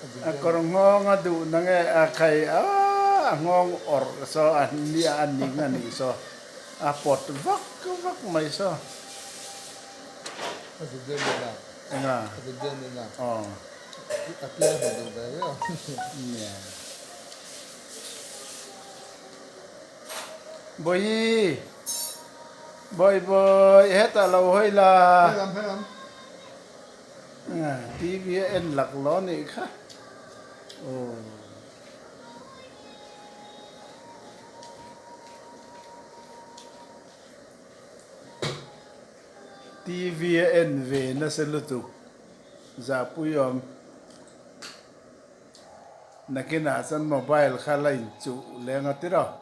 A kawr nghawng a duh na nge a khai a a nghawng awrh saw a nia a ning a nih saw a pawt vak vak mai saw. A video ni la. Enga? A video ni la. Aw. A pian hmu duh ve viau. Nia. Bawihi! Bawi bawi hetah lo hawi la. Helam helam. TV a en lak lo a nih kha. Aw. TV a en ve nasa lutuk zahpui awm. Nakinah chuan mobile kha la inchuh leng a ti rawh.